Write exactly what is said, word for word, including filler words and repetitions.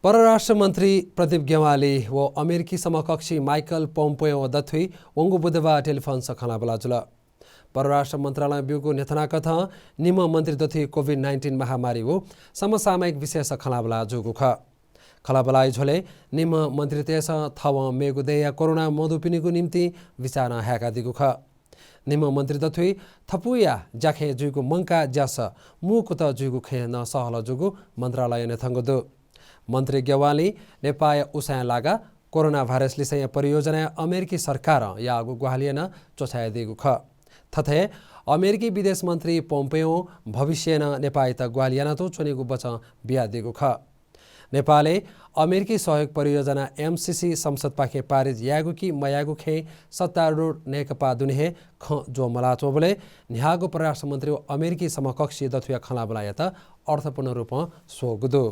परराष्ट्र मन्त्री प्रदीप ज्ञवाली व अमेरिकी समकक्षी माइकल पोम्पेओ दथुइ वंगु बुधबार टेलिफोनस खँल्हाबल्हा जुल। परराष्ट्र मन्त्रालयं ब्यूगु न्ह्यथनाकथं निम्ह मन्त्री दथुइ कोभिड नाइन्टिन महामारी व समसामयिक विषयस खँल्हाबल्हा जूगु खः। खँल्हाबल्हाया झ्वलय् निम्ह मन्त्रीतय्सं थवं मेगु देय्या कोरोना मदुपिनिगु निंतिं विचाः नं हाय्कादीगु खः। निम्ह मन्त्री दथुइ थपुया ज्याखँय् जुइगु मंकाः ज्यास मू कुतः जुइगु खँय् नं सहलह जूगु मन्त्रालयं न्ह्यथंगु दु। मन्त्री ज्ञवालीं नेपाःया उसाँय् लागाः कोरोना भाइरस लिसेंया परियोजनाय् अमेरिकी सरकारं याःगु ग्वाहालि यानाः च्वछायादीगु खः। थथे अमेरिकी विदेश मन्त्री पोम्पेओं भविष्यय् नं नेपाःयात ग्वाहालि यानातुं च्वनीगु वचं बियादीगु खः। नेपालय् अमेरिकी सहयोग परियोजना एमसिसी संसदपाखें पारित यायेगु कि मयायेगु खँय् सत्तारूढ नेकपा दुने हे खँ ज्वमलाच्वंबलय् न्ह्याःगु परराष्ट्र मन्त्री व अमेरिकी समकक्षी दथुया खँल्हाबल्हायात अर्थपूर्ण रूपं स्वःगु दु।